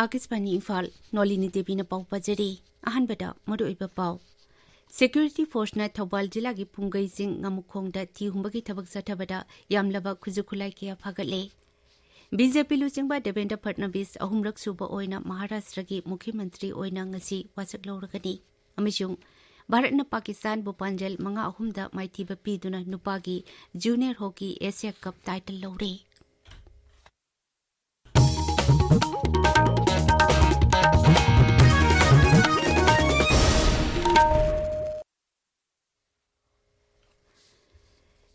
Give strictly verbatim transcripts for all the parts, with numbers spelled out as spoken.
ꯑꯥꯀꯥꯁꯕꯥꯅꯤ ꯏꯝꯐꯥꯜ, ꯅꯣꯂꯤꯅꯤ ꯗꯦꯕꯤꯅ ꯄꯥꯎ ꯄꯥꯖꯔꯤ꯫ ꯑꯍꯥꯟꯕꯗ ꯃꯔꯨꯑꯣꯏꯕ ꯄꯥꯎ꯫ ꯁꯦꯀ꯭ꯌꯨꯔꯤꯇꯤ ꯐꯣꯔꯁꯅ ꯊꯧꯕꯥꯜ ꯖꯤꯂꯥꯒꯤ ꯄꯨꯡꯒꯩꯖꯤꯡ ꯉꯥꯃꯨꯈꯣꯡꯗ ꯊꯤ ꯍꯨꯝꯕꯒꯤ ꯊꯕꯛ ꯆꯠꯊꯕꯗ ꯌꯥꯝꯂꯕ ꯈꯨꯠꯁꯨ ꯈꯨꯠꯂꯥꯏ ꯀꯌꯥ ꯐꯥꯒꯠꯂꯦ꯫ ꯕꯤ ꯖꯦ ꯄꯤ ꯂꯨꯆꯤꯡꯕ ꯗꯦꯕꯦꯟꯗ꯭ꯔ ꯐꯠꯅꯕꯤꯁ ꯑꯍꯨꯝꯔꯛ ꯁꯨꯕ ꯑꯣꯏꯅ ꯃꯍꯥꯔꯥꯁꯇ꯭ꯔꯒꯤ ꯃꯨꯈ꯭ꯌ ꯃꯟꯇ꯭ꯔꯤ ꯑꯣꯏꯅ ꯉꯁꯤ ꯋꯥꯁꯛ ꯂꯧꯔꯒꯅꯤ꯫ ꯑꯃꯁꯨꯡ ꯚꯥꯔꯠꯅ ꯄꯥꯀꯤꯁꯇꯥꯟꯕꯨ ꯄꯥꯟꯖꯜ ꯃꯉꯥ ꯑꯍꯨꯝꯗ ꯃꯥꯏꯊꯤꯕ ꯄꯤꯗꯨꯅ ꯅꯨꯄꯥꯒꯤ ꯖꯨꯅꯤꯌꯔ ꯍꯣꯀꯤ ꯑꯦꯁꯤꯌꯥ ꯀꯞ ꯇꯥꯏꯇꯜ ꯂꯧꯔꯦ꯫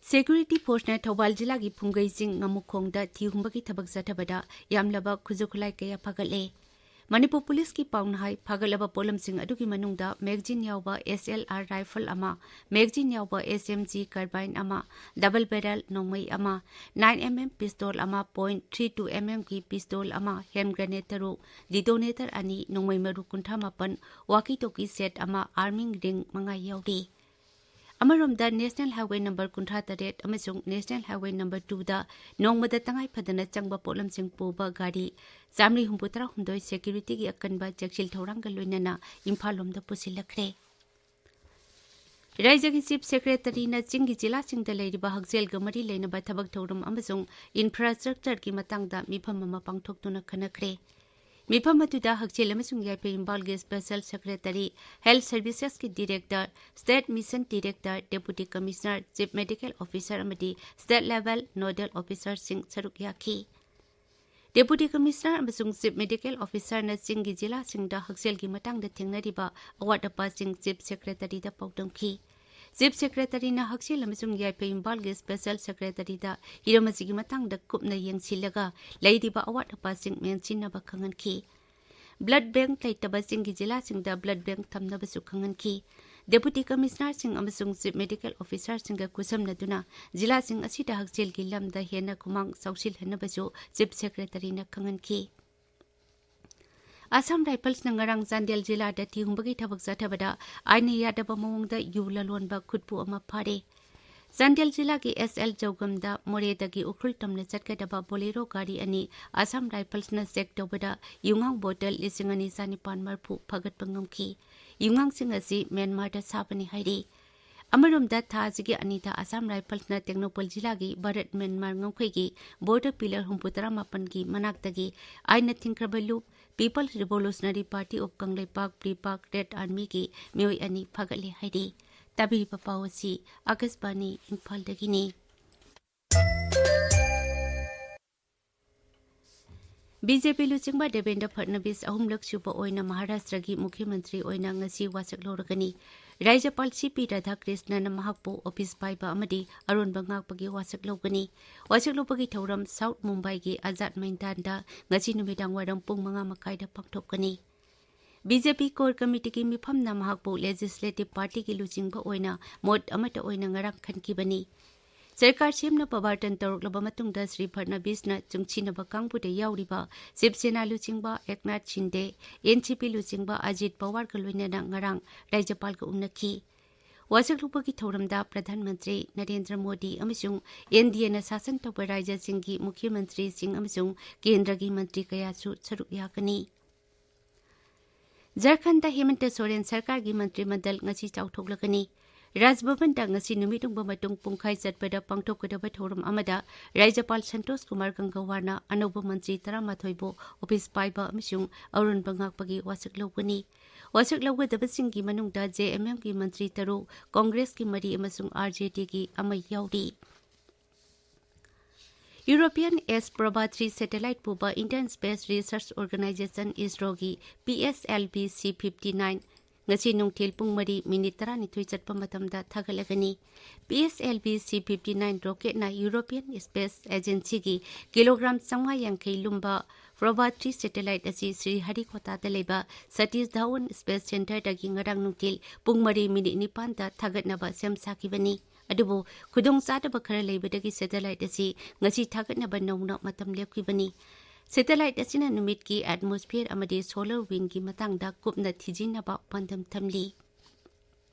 ꯁꯦꯀ꯭ꯌꯨꯔꯤꯇꯤ ꯐꯣꯔꯁꯅ ꯊꯧꯕꯥꯜ ꯖꯤꯂꯥꯒꯤ ꯐꯨꯡꯒꯩꯆꯤꯡ ꯉꯥꯃꯨꯈꯣꯡꯗ ꯊꯤ ꯍꯨꯝꯕꯒꯤ ꯊꯕꯛ ꯆꯠꯊꯕꯗ ꯌꯥꯝꯂꯕ ꯈꯨꯠꯁꯨ ꯈꯨꯠꯂꯥꯏ ꯀꯌꯥ ꯐꯒꯠꯂꯦ꯫ ꯃꯅꯤꯄꯨꯔ ꯄꯨꯂꯤꯁꯀꯤ ꯄꯥꯎꯅ ꯍꯥꯏ, ꯐꯒꯠꯂꯕ ꯄꯣꯠꯂꯝꯁꯤꯡ ꯑꯗꯨꯒꯤ ꯃꯅꯨꯡꯗ ꯃꯦꯒꯖꯤꯟ ꯌꯥꯎꯕ ꯑꯦꯁ ꯑꯦꯜ ꯑꯥꯔ ꯔꯥꯏꯐꯜ ꯑꯃ, ꯃꯦꯒꯖꯤꯟ ꯌꯥꯎꯕ ꯑꯦꯁ ꯑꯦꯝ ꯖꯤ ꯀꯥꯔꯕꯥꯏꯟ ꯑꯃ, ꯗꯕꯜ ꯕꯦꯔꯦꯜ ꯅꯣꯡꯃꯩ ꯑꯃ, ꯅꯥꯏꯟ ꯑꯦꯝ ꯑꯦꯝ ꯄꯤꯁꯇꯣꯜ ꯑꯃ, ꯄꯣꯏꯟꯠ ꯊ꯭ꯔꯤ ꯇꯨ ꯑꯦꯝ ꯑꯦꯝꯒꯤ ꯄꯤꯁꯇꯣꯜ ꯑꯃ, ꯍꯦꯟ ꯒ꯭ꯔꯦꯅꯦꯗ ꯇꯔꯨꯛ, ꯗꯤꯇꯣꯅꯦꯇꯔ ꯑꯅꯤ, ꯅꯣꯡꯃꯩ ꯃꯔꯨ ꯀꯨꯟꯊ꯭ꯔꯥ ꯃꯥꯄꯟ, ꯋꯥꯀꯤ ꯇꯣꯀꯤ ꯁꯦꯠ ꯑꯃ, ꯑꯥꯔꯃꯤꯡ ꯔꯤꯡ ꯃꯉꯥ ꯌꯥꯎꯔꯤ꯫ ꯑꯃꯔꯣꯝꯗ, ꯅꯦꯁꯅꯦꯜ ꯍꯥꯏꯋꯦ ꯅꯝꯕꯔ ꯀꯨꯟꯊ꯭ꯔꯥ ꯇꯔꯦꯠ ꯑꯃꯁꯨꯡ ꯅꯦꯁꯅꯦꯜ ꯍꯥꯏꯋꯦ ꯅꯝꯕꯔ ꯇꯨꯗ ꯅꯣꯡꯃꯗ ꯇꯉꯥꯏ ꯐꯗꯅ ꯆꯪꯕ ꯄꯣꯠꯂꯝꯁꯤꯡ ꯄꯨꯕ ꯒꯥꯔꯤ ꯆꯥꯃꯔꯤ ꯍꯨꯝꯐꯨꯇꯔꯥ ꯍꯨꯝꯗꯣꯏ ꯁꯦꯀ꯭ꯌꯨꯔꯤꯇꯤꯒꯤ ꯑꯀꯟꯕ ꯆꯦꯛꯁꯤꯜ ꯊꯧꯔꯥꯡꯒ ꯂꯣꯏꯅꯅ ꯏꯝꯐꯥꯜ ꯂꯣꯝꯗ ꯄꯨꯁꯤꯜꯂꯛꯈ꯭ꯔꯦ꯫ ꯔꯥꯖ꯭ꯌꯒꯤ ꯆꯤꯐ ꯁꯦꯀ꯭ꯔꯦꯇꯔꯤꯅ ꯆꯤꯡꯒꯤ ꯖꯤꯂꯥꯁꯤꯡꯗ ꯂꯩꯔꯤꯕ ꯍꯛꯁꯦꯜꯒ ꯃꯔꯤ ꯂꯩꯅꯕ ꯊꯕꯛ ꯊꯧꯔꯝ ꯑꯃꯁꯨꯡ ꯏꯟꯐ꯭ꯔꯥꯁ꯭ꯇ꯭ꯔꯛꯆꯔꯒꯤ ꯃꯇꯥꯡꯗ ꯃꯤꯐꯝ ꯑꯃ ꯄꯥꯡꯊꯣꯛꯇꯨꯅ ꯈꯟꯅꯈ꯭ꯔꯦ꯫ ꯃꯤꯐꯝ ꯑꯗꯨꯗ ꯍꯛꯁꯦꯜ ꯑꯃꯁꯨꯡ ꯌꯥꯏꯐ ꯏꯝꯐꯥꯜꯒꯤ ꯁ꯭ꯄꯦꯁꯦꯜ ꯁꯦꯀ꯭ꯔꯦꯇꯔꯤ, ꯍꯦꯜꯊ ꯁꯔꯚꯤꯁꯦꯁꯀꯤ director, state mission director, deputy commissioner, chief medical officer ꯑꯃꯗꯤ ꯁ꯭ꯇꯦꯠ ꯂꯦꯚꯦꯜ ꯅꯣꯗꯦꯜ ꯑꯣꯐꯤꯁꯔꯁꯤꯡ ꯁꯔꯨꯛ ꯌꯥꯈꯤ꯫ ꯗꯦꯄꯨꯇꯤ ꯀꯃꯤꯁꯅꯔ ꯑꯃꯁꯨꯡ ꯆꯤꯐ ꯃꯦꯗꯤꯀꯦꯜ ꯑꯣꯐꯤꯁꯔꯅ ꯆꯤꯡꯒꯤ ꯖꯤꯂꯥꯁꯤꯡꯗ ꯍꯛꯁꯦꯜꯒꯤ ꯃꯇꯥꯡꯗ ꯊꯦꯡꯅꯔꯤꯕ ꯑꯋꯥꯠ ꯑꯄꯥꯁꯤꯡ ꯆꯤꯐ ꯁꯦꯀ꯭ꯔꯦꯇꯔꯤꯗ ꯄꯥꯎꯗꯝꯈꯤ꯫ ꯆꯤꯐ ꯁꯦꯀ꯭ꯔꯦꯇꯔꯤꯅ ꯍꯛꯁꯦꯜ ꯑꯃꯁꯨꯡ ꯌꯥꯏꯐ ꯏꯝꯐꯥꯜꯒꯤ ꯁ꯭ꯄꯦꯁꯦꯜ ꯁꯦꯀ꯭ꯔꯦꯇꯔꯤꯗ ꯍꯤꯔꯝ ꯑꯁꯤꯒꯤ ꯃꯇꯥꯡꯗ ꯀꯨꯞꯅ ꯌꯦꯡꯁꯤꯜꯂꯒ ꯂꯩꯔꯤꯕ ꯑꯋꯥꯠ ꯑꯄꯥꯁꯤꯡ ꯃꯦꯟꯁꯤꯟꯅꯕ ꯈꯪꯍꯟꯈꯤ꯫ ꯕ꯭ꯂꯗ ꯕꯦꯡꯛ ꯂꯩꯇꯕ ꯆꯤꯡꯒꯤ ꯖꯤꯂꯥꯁꯤꯡꯗ ꯕ꯭ꯂꯗ ꯕꯦꯡꯛ ꯊꯝꯅꯕꯁꯨ ꯈꯪꯍꯟꯈꯤ꯫ ꯗꯦꯄꯨꯇꯤ ꯀꯃꯤꯁꯅꯔꯁꯤꯡ ꯑꯃꯁꯨꯡ ꯆꯤꯐ ꯃꯦꯗꯤꯀꯦꯜ ꯑꯣꯐꯤꯁꯔꯁꯤꯡꯒ ꯈꯨꯠꯁꯝꯅꯗꯨꯅ ꯖꯤꯂꯥꯁꯤꯡ ꯑꯁꯤꯗ ꯍꯛꯁꯦꯜꯒꯤ ꯂꯝꯗ ꯍꯦꯟꯅ ꯈꯨꯃꯥꯡ ꯆꯥꯎꯁꯤꯜꯍꯟꯅꯕꯁꯨ ꯆꯤꯐ ꯁꯦꯀ꯭ꯔꯦꯇꯔꯤꯅ ꯈꯪꯍꯟꯈꯤ꯫ ꯑꯁꯥꯝ ꯔꯥꯏꯐꯜꯁꯅ ꯉꯔꯥꯡ ꯆꯥꯟꯗꯦꯜ ꯖꯤꯂꯥꯗ ꯊꯤꯍꯨꯝꯕꯒꯤ ꯊꯕꯛ ꯆꯠꯊꯕꯗ ꯑꯥꯏꯟꯅ ꯌꯥꯗꯕ ꯃꯑꯣꯡꯗ ꯌꯨ ꯂꯂꯣꯟꯕ ꯈꯨꯠꯄꯨ ꯑꯃ ꯐꯥꯔꯦ꯫ ꯆꯥꯟꯗꯦꯜ ꯖꯤꯂꯥꯒꯤ ꯑꯦꯁ ꯑꯦꯜ ꯖꯧꯒꯝꯗ ꯃꯣꯔꯦꯗꯒꯤ ꯎꯈ꯭ꯔꯨꯜ ꯇꯝꯅ ꯆꯠꯀꯗꯕ ꯕꯣꯂꯦꯔꯣ ꯒꯥꯔꯤ ꯑꯅꯤ ꯑꯁꯥꯝ ꯔꯥꯏꯐꯜꯁꯅ ꯆꯦꯛ ꯇꯧꯕꯗ ꯌꯨꯉꯥꯡ ꯕꯣꯇꯜ ꯂꯤꯁꯤꯡ ꯑꯅꯤ ꯆꯥꯅꯤꯄꯥꯟ ꯃꯔꯤꯐꯨ ꯐꯥꯒꯠꯄ ꯉꯝꯈꯤ꯫ ꯌꯨꯉꯥꯡꯁꯤꯡ ꯑꯁꯤ ꯃ꯭ꯌꯥꯟꯃꯥꯔꯗ ꯁꯥꯕꯅꯤ ꯍꯥꯏꯔꯤ꯫ ꯑꯃꯔꯣꯝꯗ, ꯊꯥ ꯑꯁꯤꯒꯤ ꯑꯅꯤꯗ ꯑꯁꯥꯝ ꯔꯥꯏꯐꯜꯁꯅ ꯇꯦꯡꯅꯧꯄꯜ ꯖꯤꯂꯥꯒꯤ ꯚꯥꯔꯠ ꯃ꯭ꯌꯥꯟꯃꯥꯔ ꯉꯝꯈꯩꯒꯤ ꯕꯣꯔꯗꯔ ꯄꯤꯂꯔ ꯍꯨꯝꯐꯨꯇꯔꯥ ꯃꯥꯄꯟꯒꯤ ꯃꯅꯥꯛꯇꯒꯤ ꯑꯥꯏꯟꯅ ꯊꯤꯡꯈ꯭ꯔꯕ ꯂꯨꯞ people's revolutionary party of Kangleipak, PREPAK, red ꯑꯥꯔꯃꯤꯒꯤ ꯃꯤꯑꯣꯏ ꯑꯅꯤ ꯐꯥꯒꯠꯂꯦ ꯍꯥꯏꯔꯤ꯫ ꯇꯥꯕꯤꯔꯤꯕ ꯄꯥꯎ ꯑꯁꯤ ꯑꯥꯀꯥꯁꯕꯥꯅꯤ ꯏꯝꯐꯥꯜꯗꯒꯤꯅꯤ꯫ ꯕꯤ ꯖꯦ ꯄꯤ ꯂꯨꯆꯤꯡꯕ ꯗꯦꯕꯦꯟꯗ꯭ꯔ ꯐꯠꯅꯕꯤꯁ ꯑꯍꯨꯝꯂꯛ ꯁꯨꯕ ꯑꯣꯏꯅ ꯃꯍꯥꯔꯥꯁꯇ꯭ꯔꯒꯤ ꯃꯨꯈ꯭ꯌ ꯃꯟꯇ꯭ꯔꯤ ꯑꯣꯏꯅ ꯉꯁꯤ ꯋꯥꯁꯛ ꯂꯧꯔꯒꯅꯤ꯫ ꯔꯥꯖ꯭ꯌꯄꯥꯜ ꯁꯤ ꯄꯤ ꯔꯥꯙꯥꯀ꯭ꯔꯤꯁꯅꯟꯅ ꯃꯍꯥꯛꯄꯨ ꯑꯣꯐꯤꯁ ꯄꯥꯏꯕ ꯑꯃꯗꯤ ꯑꯔꯣꯟꯕ ꯉꯥꯛꯄꯒꯤ ꯋꯥꯁꯛ ꯂꯧꯒꯅꯤ꯫ ꯋꯥꯁꯛ ꯂꯧꯕꯒꯤ ꯊꯧꯔꯝ ꯁꯥꯎꯊ ꯃꯨꯝꯕꯥꯏꯒꯤ ꯑꯖꯥꯗ ꯃꯩꯗꯥꯟꯗ ꯉꯁꯤ ꯅꯨꯃꯤꯗꯥꯡ ꯋꯥꯏꯔꯝ ꯄꯨꯡ ꯃꯉꯥ ꯃꯈꯥꯏꯗ ꯄꯥꯡꯊꯣꯛꯀꯅꯤ꯫ ꯕꯤ ꯖꯦ ꯄꯤ ꯀꯣꯔ ꯀꯃꯤꯇꯤꯒꯤ ꯃꯤꯐꯝꯅ ꯃꯍꯥꯛꯄꯨ ꯂꯦꯖꯤꯁꯂꯦꯇꯤꯚ ꯄꯥꯔꯇꯤꯒꯤ ꯂꯨꯆꯤꯡꯕ ꯑꯣꯏꯅ ꯃꯣꯠ ꯑꯃꯠꯇ ꯑꯣꯏꯅ ꯉꯔꯥꯡ ꯈꯟꯈꯤꯕꯅꯤ꯫ ꯁꯔꯀꯥꯔ ꯁꯦꯝꯅꯕ ꯕꯥꯔꯇꯟ ꯇꯧꯔꯛꯂꯕ ꯃꯇꯨꯡꯗ ꯁ꯭ꯔꯤ ꯐꯠꯅꯕꯤꯁꯅ ꯆꯨꯡꯁꯤꯟꯅꯕ ꯀꯥꯡꯕꯨꯗ ꯌꯥꯎꯔꯤꯕ ꯁꯤꯕ ꯁꯦꯅꯥ ꯂꯨꯆꯤꯡꯕ ꯑꯦꯛꯅꯥꯊ ꯁꯤꯟꯗꯦ, ꯑꯦꯟ ꯁꯤ ꯄꯤ ꯂꯨꯆꯤꯡꯕ ꯑꯖꯤꯠ ꯄꯋꯥꯔꯒ ꯂꯣꯏꯅꯅ ꯉꯔꯥꯡ ꯔꯥꯖ꯭ꯌꯄꯥꯜꯒ ꯎꯅꯈꯤ꯫ ꯋꯥꯁꯛ ꯂꯧꯕꯒꯤ ꯊꯧꯔꯝꯗ ꯄ꯭ꯔꯙꯥꯟ ꯃꯟꯇ꯭ꯔꯤ ꯅꯔꯦꯟꯗ꯭ꯔ ꯃꯣꯗꯤ ꯑꯃꯁꯨꯡ ꯑꯦꯟ ꯗꯤ ꯑꯦꯅ ꯁꯥꯁꯟ ꯇꯧꯕ ꯔꯥꯖ꯭ꯌꯁꯤꯡꯒꯤ ꯃꯨꯈ꯭ꯌ ꯃꯟꯇ꯭ꯔꯤꯁꯤꯡ ꯑꯃꯁꯨꯡ ꯀꯦꯟꯗ꯭ꯔꯒꯤ ꯃꯟꯇ꯭ꯔꯤ ꯀꯌꯥꯁꯨ ꯁꯔꯨꯛ ꯌꯥꯒꯅꯤ꯫ ꯖꯔꯈꯟꯗ ꯍꯤꯃꯟꯇ ꯁꯣꯔꯦꯟ ꯁꯔꯀꯥꯔꯒꯤ ꯃꯟꯇ꯭ꯔꯤ ꯃꯟꯗꯜ ꯉꯁꯤ ꯆꯥꯎꯊꯣꯛꯂꯒꯅꯤ꯫ ꯔꯥꯖ ꯚꯕꯟꯗ ꯉꯁꯤ ꯅꯨꯃꯤꯠ ꯌꯨꯡꯕ ꯃꯇꯨꯡ ꯄꯨꯡꯈꯥꯏ ꯆꯠꯄꯗ ꯄꯥꯡꯊꯣꯛꯀꯗꯕ ꯊꯧꯔꯝ ꯑꯃꯗ ꯔꯥꯖ꯭ꯌꯄꯥꯜ ꯁꯟꯇꯣꯁ ꯀꯨꯃꯥꯔ ꯒꯪꯒꯋꯥꯔꯅ ꯑꯅꯧꯕ ꯃꯟꯇ꯭ꯔꯤ ꯇꯔꯥꯃꯥꯊꯣꯏꯕꯨ ꯑꯣꯐꯤꯁ ꯄꯥꯏꯕ ꯑꯃꯁꯨꯡ ꯑꯔꯣꯟꯕ ꯉꯥꯛꯄꯒꯤ ꯋꯥꯁꯛ ꯂꯧꯒꯅꯤ꯫ ꯋꯥꯁꯛ ꯂꯧꯒꯗꯕꯁꯤꯡꯒꯤ ꯃꯅꯨꯡꯗ ꯖꯦ ꯑꯦꯝ ꯑꯦꯝꯒꯤ ꯃꯟꯇ꯭ꯔꯤ ꯇꯔꯨꯛ, ꯀꯣꯡꯒ꯭ꯔꯦꯁꯀꯤ ꯃꯔꯤ ꯑꯃꯁꯨꯡ ꯑꯥꯔ ꯖꯦ ꯗꯤꯒꯤ ꯑꯃ ꯌꯥꯎꯔꯤ꯫ European ESA Proba three satellite ꯄꯨꯕ ꯏꯟꯗꯤꯌꯟ ꯁ꯭ꯄꯦꯁ ꯔꯤꯁꯔꯆ ꯑꯣꯔꯒꯅꯥꯏꯖꯦꯁꯟ ꯏꯁꯔꯣꯒꯤ P S L V C fifty nine ꯉꯁꯤ ꯅꯨꯡꯊꯤꯜ ꯄꯨꯡ ꯃꯔꯤ ꯃꯤꯅꯤꯠ ꯇꯔꯥꯅꯤꯊꯣꯏ ꯆꯠꯄ ꯃꯇꯝꯗ ꯊꯥꯒꯠꯂꯒꯅꯤ꯫ P S L V C fifty nine ꯔꯣꯀꯦꯠꯅ ꯌꯨꯔꯣꯄꯤꯌꯟ ꯁ꯭ꯄꯦꯁ ꯑꯦꯖꯦꯟꯁꯤꯒꯤ ꯀꯤꯂꯣꯒ꯭ꯔꯥꯝ ꯆꯥꯝꯃꯉꯥ ꯌꯥꯡꯈꯩ ꯂꯨꯝꯕ ꯄ꯭ꯔꯣꯕꯥ ꯊ꯭ꯔꯤ ꯁꯦꯇꯦꯂꯥꯏꯠ ꯑꯁꯤ ꯁ꯭ꯔꯤꯍꯔꯤꯀꯣꯇꯥꯗ ꯂꯩꯕ ꯁꯇꯤꯁ ꯙꯥꯋꯟ ꯁ꯭ꯄꯦꯁ ꯁꯦꯟꯇꯔꯗꯒꯤ ꯉꯔꯥꯡ ꯅꯨꯡꯊꯤꯜ ꯄꯨꯡ ꯃꯔꯤ ꯃꯤꯅꯤꯠ ꯅꯤꯄꯥꯟꯗ ꯊꯥꯒꯠꯅꯕ ꯁꯦꯝ ꯁꯥꯈꯤꯕꯅꯤ꯫ ꯑꯗꯨꯕꯨ ꯈꯨꯗꯣꯡꯆꯥꯗꯕ ꯈꯔ ꯂꯩꯕꯗꯒꯤ ꯁꯦꯇꯦꯂꯥꯏꯠ ꯑꯁꯤ ꯉꯁꯤ ꯊꯥꯒꯠꯅꯕ ꯅꯧꯅ ꯃꯇꯝ ꯂꯦꯞꯈꯤꯕꯅꯤ꯫ ꯁꯦꯇꯦꯂꯥꯏꯠ ꯑꯁꯤꯅ ꯅꯨꯃꯤꯠꯀꯤ ꯑꯦꯠꯃꯣꯁꯐꯤꯌꯔ ꯑꯃꯗꯤ ꯁꯣꯂꯔ ꯋꯤꯟꯒꯤ ꯃꯇꯥꯡꯗ ꯀꯨꯞꯅ ꯊꯤꯖꯤꯟꯅꯕ ꯄꯥꯟꯗꯝ ꯊꯝꯂꯤ꯫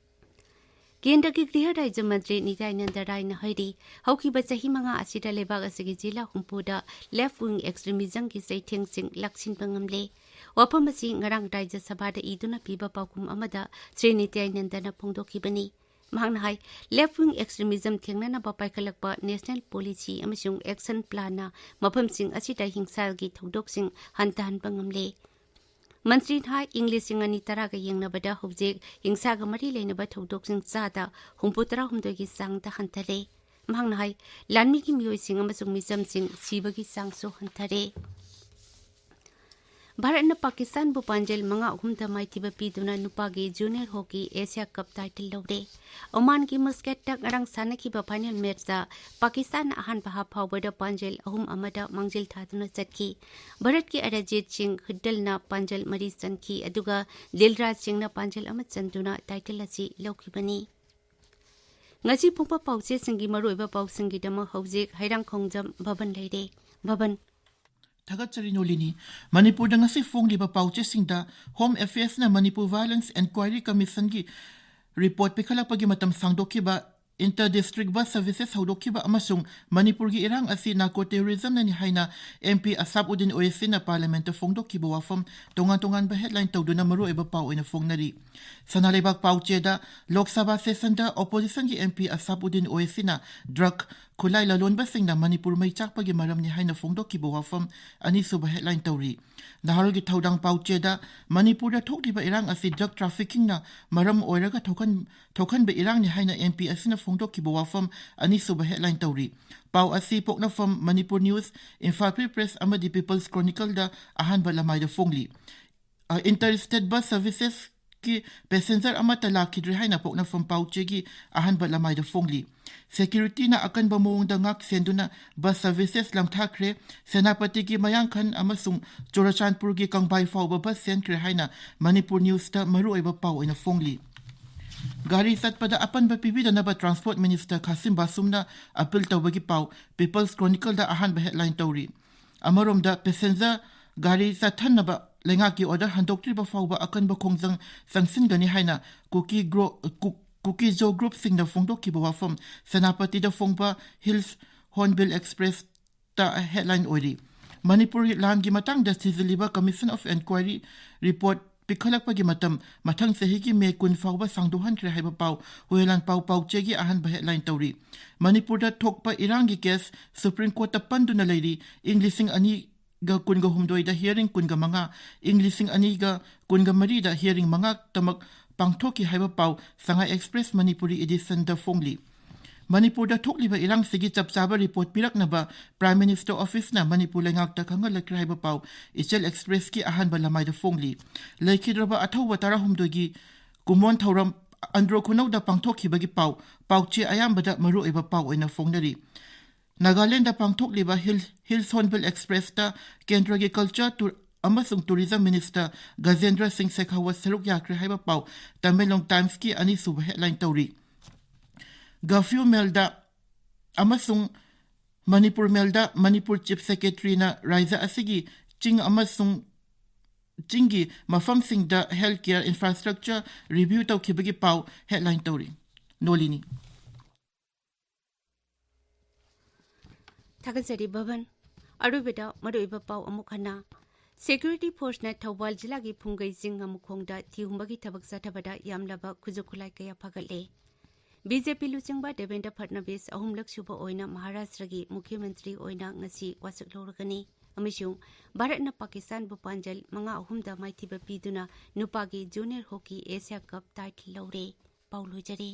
ꯀꯦꯟꯗ꯭ꯔꯒꯤ ꯒ꯭ꯔꯤꯍ ꯔꯥꯖ꯭ꯌ ꯃꯟꯇ꯭ꯔꯤ ꯅꯤꯇ꯭ꯌꯥꯅꯟꯗ ꯔꯥꯏꯅ ꯍꯥꯏꯔꯤ, ꯍꯧꯈꯤꯕ ꯆꯍꯤ ꯃꯉꯥ ꯑꯁꯤꯗ ꯂꯩꯕꯥꯛ ꯑꯁꯤꯒꯤ ꯖꯤꯂꯥ ꯍꯨꯝꯐꯨꯗ left wing extremismꯒꯤ ꯆꯩꯊꯦꯡꯁꯤꯡ ꯂꯥꯛꯁꯤꯟꯕ ꯉꯝꯂꯦ꯫ ꯋꯥꯐꯝ ꯑꯁꯤ ꯉꯔꯥꯡ ꯔꯥꯖ꯭ꯌ ꯁꯚꯥꯗ ꯏꯗꯨꯅ ꯄꯤꯕ ꯄꯥꯎꯈꯨꯝ ꯑꯃꯗ ꯁ꯭ꯔꯤ ꯅꯤꯇ꯭ꯌꯥꯅꯟꯗꯅ ꯐꯣꯡꯗꯣꯛꯈꯤꯕꯅꯤ꯫ ꯃꯍꯥꯛꯅ ꯍꯥꯏ, left wing extremism ꯊꯦꯡꯅꯅꯕ ꯄꯥꯏꯈꯠꯂꯛꯄ national policy ꯑꯃꯁꯨꯡ action planꯅ ꯃꯐꯝꯁꯤꯡ ꯑꯁꯤꯗ ꯍꯤꯡꯁꯥꯒꯤ ꯊꯧꯗꯣꯛꯁꯤꯡ ꯍꯟꯊꯍꯟꯕ ꯉꯝꯂꯦ꯫ ꯃꯟꯇ꯭ꯔꯤꯅ ꯍꯥꯏ, ꯏꯪ ꯂꯤꯁꯤꯡ ꯑꯅꯤ ꯇꯔꯥꯒ ꯌꯦꯡꯅꯕꯗ ꯍꯧꯖꯤꯛ ꯍꯤꯡꯁꯥꯒ ꯃꯔꯤ ꯂꯩꯅꯕ ꯊꯧꯗꯣꯛꯁꯤꯡ ꯆꯥꯗ ꯍꯨꯝꯐꯨ ꯇꯔꯥꯍꯨꯝꯗꯣꯏꯒꯤ ꯆꯥꯡꯗ ꯍꯟꯊꯔꯦ꯫ ꯃꯍꯥꯛꯅ ꯍꯥꯏ, ꯂꯥꯟꯃꯤꯒꯤ ꯃꯤꯑꯣꯏꯁꯤꯡ ꯑꯃꯁꯨꯡ ꯃꯤꯆꯝꯁꯤꯡ ꯁꯤꯕꯒꯤ ꯆꯥꯡꯁꯨ ꯍꯟꯊꯔꯦ꯫ ꯚꯥꯔꯠꯅ ꯄꯥꯀꯤꯁꯇꯥꯟꯕꯨ ꯄꯥꯟꯖꯜ ꯃꯉꯥ ꯑꯍꯨꯝꯗ ꯃꯥꯏꯊꯤꯕ ꯄꯤꯗꯨꯅ ꯅꯨꯄꯥꯒꯤ Junior Hockey Asia Cup title ꯂꯧꯔꯦ꯫ ꯑꯣꯃꯥꯟꯒꯤ ꯃꯁꯀꯦꯠꯇ ꯉꯔꯥꯡ ꯁꯥꯟꯅꯈꯤꯕ final matchꯇ ꯄꯥꯀꯤꯁꯇꯥꯟꯅ ꯑꯍꯥꯟꯕ half ꯐꯥꯎꯕꯗ ꯄꯥꯟꯖꯜ ꯑꯍꯨꯝ ꯑꯃꯗ ꯃꯥꯡꯖꯤꯜ ꯊꯥꯗꯨꯅ ꯆꯠꯈꯤ꯫ ꯚꯥꯔꯠꯀꯤ ꯑꯔꯖꯤꯠ ꯁꯤꯡ ꯍꯨꯗꯜꯅ ꯄꯥꯟꯖꯜ ꯃꯔꯤ ꯆꯟꯈꯤ, ꯑꯗꯨꯒ ꯗꯤꯜꯔꯥꯖ ꯁꯤꯡꯅ ꯄꯥꯟꯖꯜ ꯑꯃ ꯆꯟꯗꯨꯅ title ꯑꯁꯤ ꯂꯧꯈꯤꯕꯅꯤ꯫ ꯉꯁꯤ ꯐꯣꯡꯕ ꯄꯥꯎꯆꯦꯁꯤꯡꯒꯤ ꯃꯔꯨꯑꯣꯏꯕ ꯄꯥꯎꯁꯤꯡꯒꯤꯗꯃꯛ ꯍꯧꯖꯤꯛ ꯍꯩꯔꯥꯡꯈꯣꯡꯖꯝ ꯚꯕꯟ ꯂꯩꯔꯦ꯫ ꯚꯕꯟ꯫ ꯊꯥꯒꯠꯆꯔꯤ ꯅꯣꯂꯤꯅꯤ꯫ ꯃꯅꯤꯄꯨꯔꯗ ꯉꯁꯤ ꯐꯣꯡꯂꯤꯕ ꯄꯥꯎꯆꯦꯁꯤꯡꯗ Home Affairsꯅ Manipur Violence Enquiry Commissionꯒꯤ report ꯄꯤꯈꯠꯂꯛꯄꯒꯤ ꯃꯇꯝ ꯁꯥꯡꯗꯣꯛꯈꯤꯕ, inter district bus services ꯍꯧꯗꯣꯛꯈꯤꯕ ꯑꯃꯁꯨꯡ ꯃꯅꯤꯄꯨꯔꯒꯤ ꯏꯔꯥꯡ ꯑꯁꯤ narco terrorismꯅꯅꯤ ꯍꯥꯏꯅ MP ꯑꯁꯥꯕ ꯎꯗꯤꯟ ꯑꯣꯋꯦꯁꯤꯅ parliamentꯇ ꯐꯣꯡꯗꯣꯛꯈꯤꯕ ꯋꯥꯐꯝ ꯇꯣꯉꯥꯟ ꯇꯣꯉꯥꯟꯕ headline ꯇꯧꯗꯨꯅ ꯃꯔꯨꯑꯣꯏꯕ ꯄꯥꯎ ꯑꯣꯏꯅ ꯐꯣꯡꯅꯔꯤ꯫ ꯁꯅꯥ ꯂꯩꯕꯥꯛ ꯄꯥꯎꯆꯦꯗ Lok Sabha sessionꯗ oppositionꯒꯤ MP ꯑꯁꯥꯕ ꯎꯗꯤꯟ ꯑꯣꯋꯦꯁꯤꯅ drug, ꯈꯨꯠꯂꯥꯏ ꯂꯂꯣꯟꯕꯁꯤꯡꯅ ꯃꯅꯤꯄꯨꯔ ꯃꯩ ꯆꯥꯛꯄꯒꯤ ꯃꯔꯝꯅꯤ ꯍꯥꯏꯅ ꯐꯣꯡꯗꯣꯛꯈꯤꯕ ꯋꯥꯐꯝ ꯑꯅꯤꯁꯨꯕ headline ꯇꯧꯔꯤ꯫ ꯅꯍꯥꯔꯣꯜꯒꯤ ꯊꯧꯗꯥꯡ ꯄꯥꯎꯆꯦꯗ ꯃꯅꯤꯄꯨꯔꯗ ꯊꯣꯛꯂꯤꯕ ꯏꯔꯥꯡ ꯑꯁꯤ drug traffickingꯅ ꯃꯔꯝ ꯑꯣꯏꯔꯒ ꯊꯣꯛꯍꯟ-, ꯊꯣꯛꯍꯟꯕ ꯏꯔꯥꯡꯅꯤ ꯍꯥꯏꯅ MP ꯑꯁꯤꯅ ꯐꯣꯡꯗꯣꯛꯈꯤꯕ ꯋꯥꯐꯝ ꯑꯅꯤꯁꯨꯕ headline ꯇꯧꯔꯤ꯫ ꯄꯥꯎ ꯑꯁꯤ ꯄꯣꯛꯅꯐꯝ, Manipur news, Imphal free press ꯑꯃꯗꯤ ꯄꯤꯄꯜꯁ ꯀ꯭ꯔꯣꯅꯤꯀꯜꯗ ꯑꯍꯥꯟꯕ ꯂꯃꯥꯏꯗ ꯐꯣꯡꯂꯤ꯫ ꯑ, inter state bus servicesꯀꯤ passenger ꯑꯃꯠꯇ ꯂꯥꯛꯈꯤꯗ꯭ꯔꯦ ꯍꯥꯏꯅ ꯄꯣꯛꯅꯐꯝ ꯄꯥꯎꯆꯦꯒꯤ ꯑꯍꯥꯟꯕ ꯂꯃꯥꯏꯗ ꯐꯣꯡꯂꯤ꯫ Securityꯅ ꯑꯀꯟꯕ ꯃꯑꯣꯡꯗ ꯉꯥꯛ ꯁꯦꯟꯗꯨꯅ bus services ꯂꯝꯊꯥꯈ꯭ꯔꯦ꯫ ꯁꯦꯅꯥꯄꯇꯤꯒꯤ ꯃꯌꯥꯡꯈꯟ ꯑꯃꯁꯨꯡ ꯆꯨꯔꯆꯥꯟꯄꯨꯔꯒꯤ ꯀꯪꯕꯥꯏ ꯐꯥꯎꯕ bus ꯁꯦꯟꯈ꯭ꯔꯦ ꯍꯥꯏꯅ ꯃꯅꯤꯄꯨꯔ ꯅ꯭ꯌꯨꯁꯇ ꯃꯔꯨꯑꯣꯏꯕ ꯄꯥꯎ ꯑꯣꯏꯅ ꯐꯣꯡꯂꯤ꯫ ꯒꯥꯔꯤ ꯆꯠꯄꯗ ꯑꯄꯟꯕ ꯄꯤꯕꯤꯗꯅꯕ Transport Minister ꯈꯥꯁꯤꯝ ꯕꯥꯁꯨꯝꯅ appeal ꯇꯧꯕꯒꯤ ꯄꯥꯎ People's Chronicleꯗ ꯑꯍꯥꯟꯕ headline ꯇꯧꯔꯤ꯫ ꯑꯃꯔꯣꯝꯗ, passenger ꯒꯥꯔꯤ ꯆꯠꯊꯅꯕ ꯂꯩꯉꯥꯛꯀꯤ order ꯍꯟꯗꯣꯛꯇ꯭ꯔꯤꯕ ꯐꯥꯎꯕ ꯑꯀꯟꯕ ꯈꯣꯡꯖꯪ ꯆꯪꯁꯤꯟꯒꯅꯤ ꯍꯥꯏꯅ ꯀꯨꯀꯤ ꯒ꯭ꯔꯣ-, ꯀꯨ-, ꯀꯨꯀꯤ ꯖꯣ ꯒ꯭ꯔꯨꯞꯁꯤꯡꯅ ꯐꯣꯡꯗꯣꯛꯈꯤꯕ ꯋꯥꯐꯝ꯫ ꯁꯦꯅꯥꯄꯇꯤꯗ ꯐꯣꯡꯕ ꯍꯤꯜꯁ ꯍꯣꯔꯟꯕꯤꯜ ꯑꯦꯛꯁꯄ꯭ꯔꯦꯁꯇ ꯍꯦꯗꯂꯥꯏꯟ ꯑꯣꯏꯔꯤ꯫ ꯃꯅꯤꯄꯨꯔꯒꯤ ꯂꯥꯟꯒꯤ ꯃꯇꯥꯡꯗ ꯊꯤꯖꯤꯜꯂꯤꯕ Commission of Inquiry report ꯄꯤꯈꯠꯂꯛꯄꯒꯤ ꯃꯇꯝ ꯃꯊꯪ ꯆꯍꯤꯒꯤ ꯃꯦ ꯀꯨꯟ ꯐꯥꯎꯕ ꯁꯥꯡꯗꯣꯛꯍꯟꯈ꯭ꯔꯦ ꯍꯥꯏꯕ ꯄꯥꯎ ꯍꯨꯌꯦꯂꯥꯟꯄꯥꯎ ꯄꯥꯎꯆꯦꯒꯤ ꯑꯍꯥꯟꯕ ꯍꯦꯗꯂꯥꯏꯟ ꯇꯧꯔꯤ꯫ ꯃꯅꯤꯄꯨꯔꯗ ꯊꯣꯛꯄ ꯏꯔꯥꯡꯒꯤ ꯀꯦꯁ ꯁꯨꯄ꯭ꯔꯤꯝ ꯀꯣꯔꯠꯇ ꯄꯟꯗꯨꯅ ꯂꯩꯔꯤ꯫ ꯏꯪ ꯂꯤꯁꯤꯡ ꯑꯅꯤꯒ ꯀꯨꯟꯒ ꯍꯨꯝꯗꯣꯏꯗ ꯍꯤꯌꯔꯤꯡ ꯀꯨꯟꯒ ꯃꯉꯥ, ꯏꯪ ꯂꯤꯁꯤꯡ ꯑꯅꯤꯒ ꯀꯨꯟꯒ ꯃꯔꯤꯗ ꯍꯤꯌꯔꯤꯡ ꯃꯉꯥꯇꯃꯛ ꯄꯥꯡꯊꯣꯛꯈꯤ ꯍꯥꯏꯕ ꯄꯥꯎ ꯁꯉꯥꯏ ꯑꯦꯛꯁꯄ꯭ꯔꯦꯁ ꯃꯅꯤꯄꯨꯔꯤ ꯏꯗꯤꯁꯟꯗ ꯐꯣꯡꯂꯤ꯫ ꯃꯅꯤꯄꯨꯔꯗ ꯊꯣꯛꯂꯤꯕ ꯏꯔꯥꯡꯁꯤꯒꯤ ꯆꯞ ꯆꯥꯕ ꯔꯤꯄꯣꯔꯠ ꯄꯤꯔꯛꯅꯕ ꯄ꯭ꯔꯥꯏꯝ ꯃꯤꯅꯤꯁꯇꯔ ꯑꯣꯐꯤꯁꯅ ꯃꯅꯤꯄꯨꯔ ꯂꯩꯉꯥꯛꯇ ꯈꯪꯍꯜꯂꯛꯈ꯭ꯔꯦ ꯍꯥꯏꯕ ꯄꯥꯎ ꯏꯆꯦꯜ ꯑꯦꯛꯁꯄ꯭ꯔꯦꯁꯀꯤ ꯑꯍꯥꯟꯕ ꯂꯃꯥꯏꯗ ꯐꯣꯡꯂꯤ꯫ ꯂꯩꯈꯤꯗ꯭ꯔꯕ ꯑꯊꯧꯕ ꯇꯔꯥꯍꯨꯝꯗꯣꯏꯒꯤ ꯀꯨꯝꯑꯣꯟ ꯊꯧꯔꯝ ꯑꯟꯗ꯭ꯔꯣ ꯈꯨꯅꯧꯗ ꯄꯥꯡꯊꯣꯛꯈꯤꯕꯒꯤ ꯄꯥꯎ ꯄꯥꯎꯆꯦ ꯑꯌꯥꯝꯕꯗ ꯃꯔꯨꯑꯣꯏꯕ ꯄꯥꯎ ꯑꯣꯏꯅ ꯐꯣꯡꯅꯔꯤ꯫ ꯅꯥꯒꯥꯂꯦꯟꯗ ꯄꯥꯡꯊꯣꯛꯂꯤꯕ ꯍꯤꯜ, ꯍꯤꯜꯁ ꯍꯣꯔꯟꯕꯤꯜ ꯑꯦꯛꯁꯄ꯭ꯔꯦꯁꯇ ꯀꯦꯟꯗ꯭ꯔꯒꯤ ꯀꯜꯆꯔ ꯇꯨꯔ ꯑꯃꯁꯨꯡ ꯇꯨꯔꯤꯖꯝ ꯃꯤꯅꯤꯁꯇꯔ ꯒꯖꯦꯟꯗ꯭ꯔ ꯁꯤꯡ ꯁꯦꯈꯥꯋꯠ ꯁꯔꯨꯛ ꯌꯥꯈ꯭ꯔꯦ ꯍꯥꯏꯕ ꯄꯥꯎ ꯇꯃꯦꯡꯂꯣꯡ ꯇꯥꯏꯝꯁꯀꯤ ꯑꯅꯤꯁꯨꯕ ꯍꯦꯗꯂꯥꯏꯟ ꯇꯧꯔꯤ꯫ ꯒꯐ꯭ꯌꯨ ꯃꯦꯜꯗ ꯑꯃꯁꯨꯡ ꯃꯅꯤꯄꯨꯔ ꯃꯦꯜꯗ ꯃꯅꯤꯄꯨꯔ ꯆꯤꯐ ꯁꯦꯀ꯭ꯔꯦꯇꯔꯤꯅ ꯔꯥꯖ꯭ꯌ ꯑꯁꯤꯒꯤ ꯆꯤꯡ ꯑꯃꯁꯨꯡ ꯆꯤꯡꯒꯤ ꯃꯐꯝꯁꯤꯡꯗ ꯍꯦꯜꯊ ꯀꯦꯌꯔ ꯏꯟꯐ꯭ꯔꯥꯁ꯭ꯇ꯭ꯔꯛꯆꯔ ꯔꯤꯚ꯭ꯌꯨ ꯇꯧꯈꯤꯕꯒꯤ ꯄꯥꯎ ꯍꯦꯗꯂꯥꯏꯟ ꯇꯧꯔꯤ꯫ ꯅꯣꯂꯤꯅꯤ꯫ ꯊꯥꯒꯠꯆꯔꯤ ꯕꯕꯟ꯫ ꯑꯔꯣꯏꯕꯗ ꯃꯔꯨꯑꯣꯏꯕ ꯄꯥꯎ ꯑꯃꯨꯛ ꯍꯟꯅ꯫ ꯁꯦꯀ꯭ꯌꯨꯔꯤꯇꯤ ꯐꯣꯔꯁꯅ ꯊꯧꯕꯥꯜ ꯖꯤꯂꯥꯒꯤ ꯐꯨꯡꯒꯩ ꯆꯤꯡ ꯑꯃꯈꯣꯡꯗ ꯊꯤꯍꯨꯝꯕꯒꯤ ꯊꯕꯛ ꯆꯠꯊꯕꯗ ꯌꯥꯝꯂꯕ ꯈꯨꯠꯁꯨ ꯈꯨꯠꯂꯥꯏ ꯀꯌꯥ ꯐꯒꯠꯂꯦ꯫ ꯕꯤ ꯖꯦ ꯄꯤ ꯂꯨꯆꯤꯡꯕ ꯗꯦꯕꯦꯟꯗ꯭ꯔ ꯐꯠꯅꯕꯤꯁ ꯑꯍꯨꯝꯂꯛ ꯁꯨꯕ ꯑꯣꯏꯅ ꯃꯍꯥꯔꯥꯁꯇ꯭ꯔꯒꯤ ꯃꯨꯈ꯭ꯌ ꯃꯟꯇ꯭ꯔꯤ ꯑꯣꯏꯅ ꯉꯁꯤ ꯋꯥꯁꯛ ꯂꯧꯔꯒꯅꯤ ꯑꯃꯁꯨꯡ ꯚꯥꯔꯠꯅ ꯄꯥꯀꯤꯁꯇꯥꯟꯕꯨ ꯄꯥꯟꯖꯜ ꯃꯉꯥ ꯑꯍꯨꯝꯗ ꯃꯥꯏꯊꯤꯕ ꯄꯤꯗꯨꯅ ꯅꯨꯄꯥꯒꯤ ꯖꯨꯅꯤꯌꯔ ꯍꯣꯀꯤ ꯑꯦꯁꯤꯌꯥ ꯀꯞ ꯇꯥꯏꯇꯜ ꯂꯧꯔꯦ꯫ ꯄꯥꯎ ꯂꯣꯏꯖꯔꯦ꯫